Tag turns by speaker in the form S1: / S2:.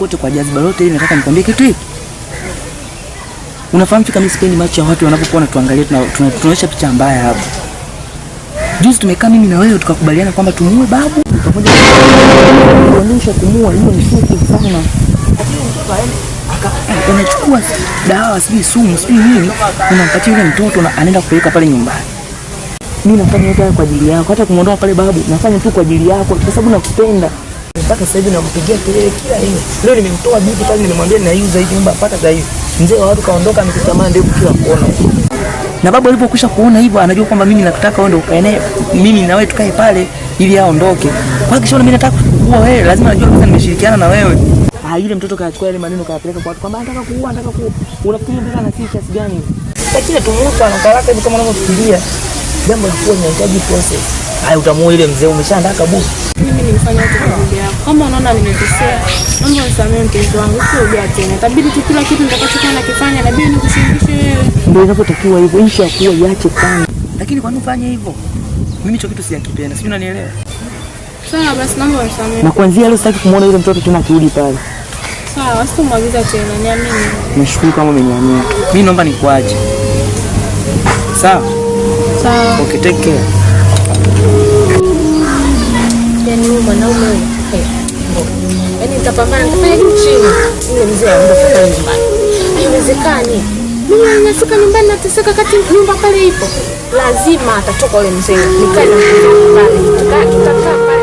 S1: Kote kwa jaziba lote ile nataka nikwambie kitu hiki. Unafahamu fika mimi sipendi macho ya watu wanapokuwa wanatuangalia tunaonyesha picha mbaya hapa. Juzi tumekaa mimi na wewe tukakubaliana kwamba tumuue babu pamoja na kuonyesha kumuua, hiyo ni suku sana. Unachukua dawa sijui sumu sijui nini, unampatia yule mtoto na anaenda kupeleka pale nyumbani. Mimi nafanya yote haya kwa ajili yako, hata kumwondoa pale babu nafanya tu kwa ajili yako, kwa sababu nakupenda. Mpaka sasa hivi nampigia kelele kila aina. Leo nimemtoa bibi pale, nimemwambia ninaiuza hii nyumba mpaka sasa hivi. Mzee wa watu kaondoka, amekutamaa ndevu kila kona. Na babu alipokwisha kuona hivyo, anajua kwamba mimi nakutaka wewe ndio ukae naye, mimi na wewe tukae pale ili aondoke. Kwa kisha mimi nataka kukuua wewe, lazima najua kabisa nimeshirikiana na wewe. Ah, yule mtoto kachukua yale maneno kayapeleka kwa watu kwamba anataka kuua, anataka kuua. Unafikiri mtoto ana kiasi gani? Lakini tumuue kwa haraka hivi kama unavyofikiria. Jambo la kuwa linahitaji process. Haya, utamuua ile mzee, umeshaandaa kaburi.
S2: Mimi nimefanya yote kwa ajili yako. Kama unaona nimekosea, naomba unisamehe mpenzi wangu, sio tena. Itabidi tu kila kitu nitakachokuwa nakifanya inabidi nikushirikishe wewe.
S1: Ndio inavyotakiwa hivyo, issue ya kuwa iache kwanza. Lakini kwa nini ufanye hivyo? Mimi hicho kitu sijakipenda, sijui unanielewa.
S2: Sawa basi, naomba unisamehe.
S1: Na kuanzia leo sitaki kumuona yule mtoto tena akirudi pale.
S2: Sawa, sitomwagiza tena, niamini.
S1: Nashukuru kama umeniamini. Mimi naomba nikuache. Sawa?
S2: Sawa.
S1: Okay, take care.
S3: Yaani huyu mwanaume huyu, ndo. Yaani nitapambana, nitafanya juu chini. Yule mzee aondoke pale nyumbani. Haiwezekani.
S2: Mimi nanyanyasika nyumbani, nateseka kati nyumba pale ipo.
S3: Lazima atatoka yule mzee. Nikae na mzee pale. Tutakaa pale.